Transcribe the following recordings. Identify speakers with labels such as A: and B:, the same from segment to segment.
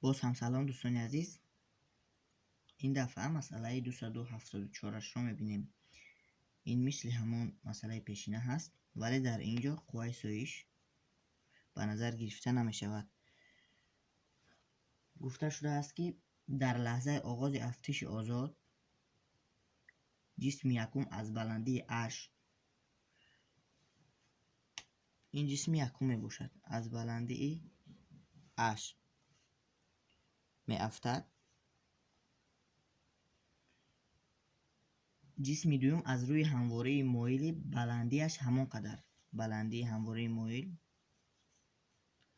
A: Боз ҳам салом, дӯстони азиз. Ин дафъа масъалаи 274-ашро мебинем. Ин мисли ҳамон масъалаи пешина ҳаст, вале дар ин ҷо қувваи соиш ба назар гирифта намешавад. Гуфта шудааст, ки дар лаҳзаи оғози афтиши озод ҷисми якум аз баландии h, ин ҷисми якум мебошад, аз баландии h меафтад. Ҷисми дуюм аз рӯи ҳамвории моили баландиаш ҳамон қадар, баландии ҳамвории моил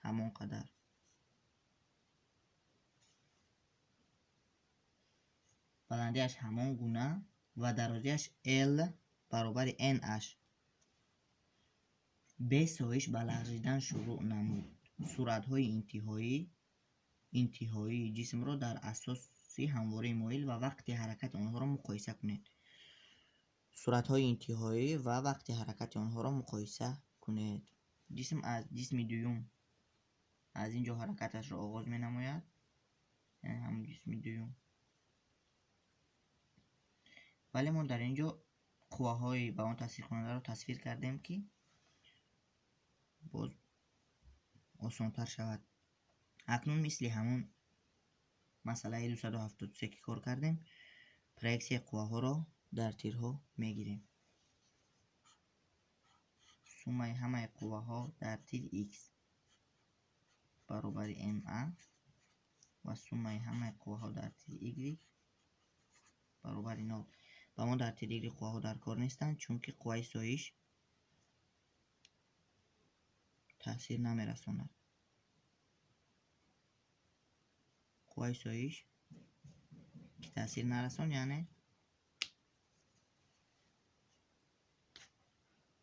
A: ҳамон қадар баландиаш ҳамон гуна ва дарозиаш L баробари NH бе соиш ба лағжидан шурӯъ намуд. Суръатҳои интиҳоии ҷисмро дар асоси ҳамвории моил ва вақти ҳаракати онҳоро муқоиса кунед. Суръатҳои интиҳоӣ ва вақти ҳаракати онҳоро муқоиса кунед. Ҷисм аз ҷисми дуюм аз ин ҷо ҳаракаташро оғоз менамояд, яъне ҳамон ҷисми дуюм. Вале мо дар ин ҷо қувваҳои ба он таъсиркунандаро тасвир кардем, ки боз осонтар шавад. Акнун мисли ҳамон масъалаи 273 ки кор кардем, проексияи қувваҳоро дар тирҳо мегирем. Суммаи ҳамаи қувваҳо дар тир x баробари ma ва суммаи ҳамаи қувваҳо дар тир y баробари 0. Ба мо дар тир y қувваҳо дар кор нестанд, чунки қувваи соиш таъсир намерасонад. Қувваи соиш ки таъсир нарасон, яъне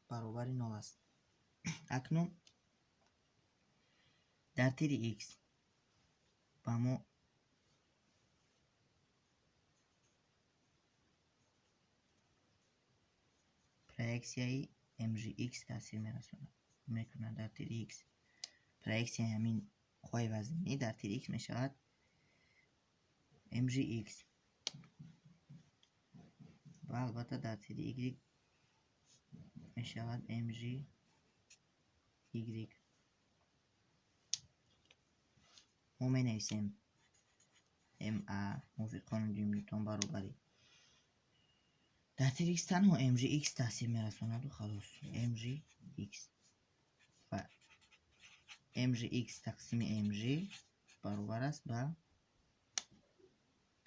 A: баробари 0 аст. Акнун дар тири x ба мо проексияи mgx таъсир мерасонад, мекунад дар тири x. Проексияи ҳамин қувваи вазнинӣ дар тири x мешавад mgx ва албатта дар тири y мешавад mgy. Мо менависем ma мувофиқи қонуни дуюми Нютон баробари дар тири x танҳо mgx таъсир мерасонаду халос, mgx ва mgx тақсими mg баробар аст ба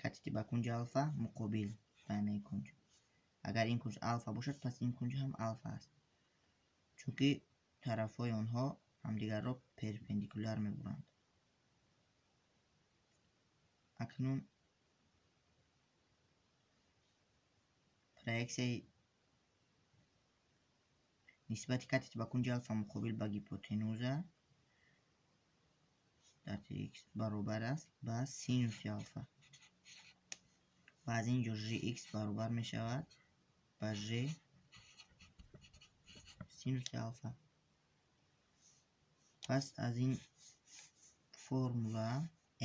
A: катети ба кунҷи алфа муқобил ба ин кунҷ. Агар ин кунҷ алфа бошад, пас ин кунҷ ҳам алфа аст, чунки тарафҳои онҳо ҳамдигарро перпендикуляр мебуранд. Акнун проексияи нисбати катети ба кунҷи алфа муқобил ба гипотенуза дар тири x баробар аст ба синуси алфа ва аз ин ҷо gx баробар мешавад ба g синуси алфа. Пас аз ин формула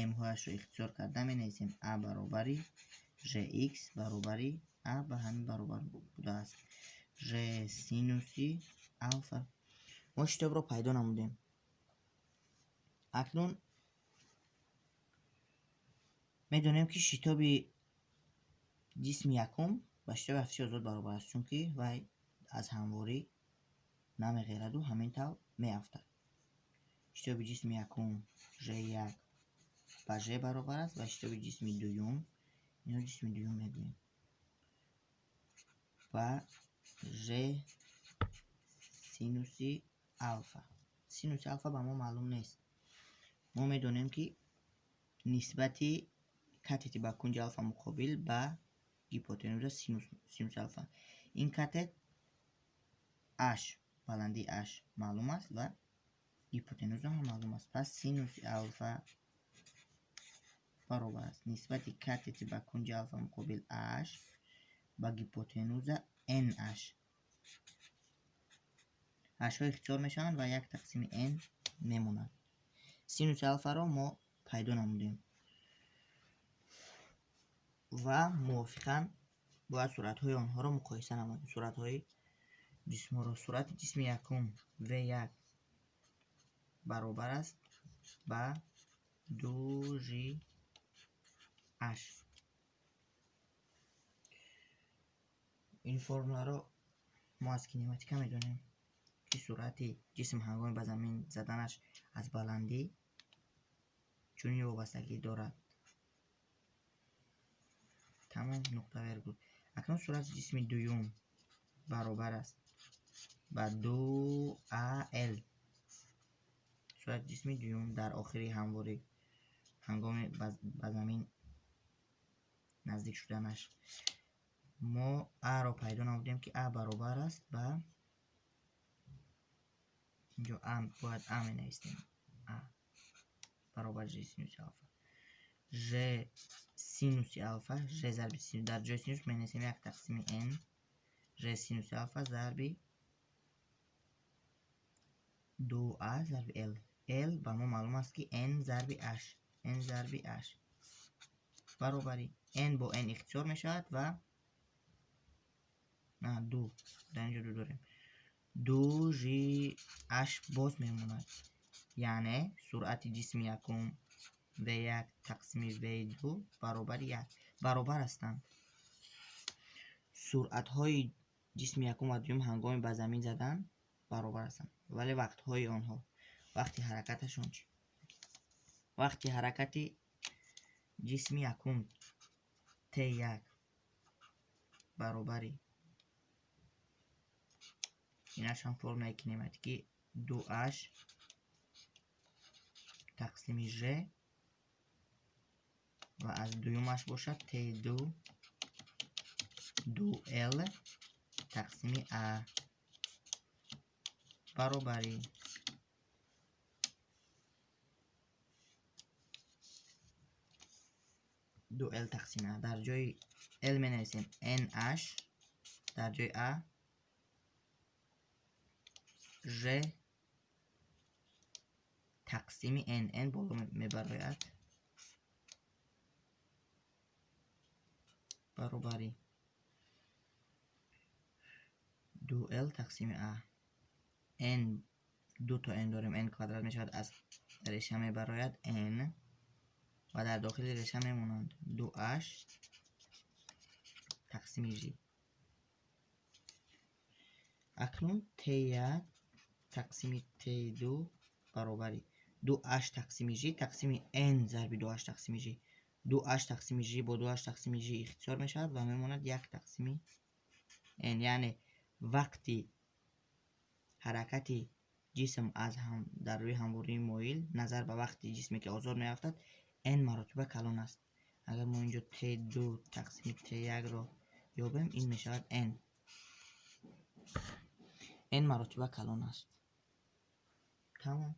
A: m-ҳояшро ихтисор карда менависем a баробари gx баробари a ба ҳамин баробар будааст g синуси алфа. Мо шитобро пайдо намудем. Акнун медонем, ки шитоби ҷисми якум ба шитоби афтиши озод баробар аст, чунки вай аз ҳамворӣ намеғераду ҳамин тавр меафтад. Шитоби ҷисми якум g1 ба g баробар аст ва шитоби ҷисми дуюм, ино ҷисми дуюм мегӯем, ба g синуси алфа. Синуси алфа ба мо маълум нест. Мо медонем, ки нисбати катети ба кунҷи алфа муқобил ба гипотенуза синуси алфа. Ин катет h, баландии h маълум аст ва гипотенуза ҳам маълум аст. Пас синуси алфа баробар аст нисбати катети ба кунҷи алфа муқобил h ба гипотенуза nh. H-ҳо ихтисор мешаванд ва як тақсими n мемонад. Синуси алфаро мо Пайдо намудем ва мувофиқан бояд суръатҳои онҳоро муқоиса намоем. Суръатҳои ҷисмҳоро. Суръати ҷисми якум V1 баробар аст ба 2 g h. Ин формуларо мо аз кинематика медонем, ки суръати ҷисм ҳангоми ба замин заданаш аз баландӣ чунин вобастагӣ дорад. Тамом, нуқта, вергул. Акнун суръати ҷисми дуюм баробар аст ба 2 a l. Суръати ҷисми дуюм дар охири ҳамворӣ, ҳангоми ба замин наздик шуданаш, мо а-ро пайдо намудем, ки а баробар аст ба, инҷо а бояд а менавистем, а баробар ж синуси алфа, ж синуси алфа, ж зарби синус. Дар ҷои синус менависем як тақсими n ж синуси алфа зарби 2 а зарби л. Л ба мо маълум аст, ки n зарби h, n зарби h баробари n бо n ихтисор мешавад ва ду, дар инҷо ду дорем, 2 ж h боз мемонад. Яъне суръати ҷисми якум v1 тақсими v2 баробари як баробар ҳастанд. Суръатҳои ҷисми якум ва дуюм ҳангоми ба замин задан баробар ҳастанд, вале вақтҳои онҳо, вақти ҳаракаташон чӣ? Вақти ҳаракати ҷисми якум t1 баробари, инаш ҳам формулаи кинематикӣ, 2h тақсими ж, ва аз дуюмаш бошад t2 2l тақсими а баробари 2l тақсими а. Дар ҷои l менависем nh, дар ҷои а ж тақсими n, n боло мебарояд, баробари 2l тақсими а. N, ду то n дорем, n квадрат мешавад, аз реша мебарояд n ва дар дохили реша мемонанд 2h тақсими ж. Акнун t1 тақсими t2 баробари 2h тақсими ж тақсими n зарби 2h тақсими ж. 2h тақсими ж бо 2h тақсими ж ихтисор мешавад ва мемонад як тақсими n. Яъне вақти ҳаракати ҷисм аз ҳам дар рӯи ҳамвории моил назар ба вақти ҷисме, ки озод меафтад, n маротиба калон аст. Агар мо инҷо t2 тақсими t1-ро ёбем, ин мешавад n, n маротиба калон аст. Тамом.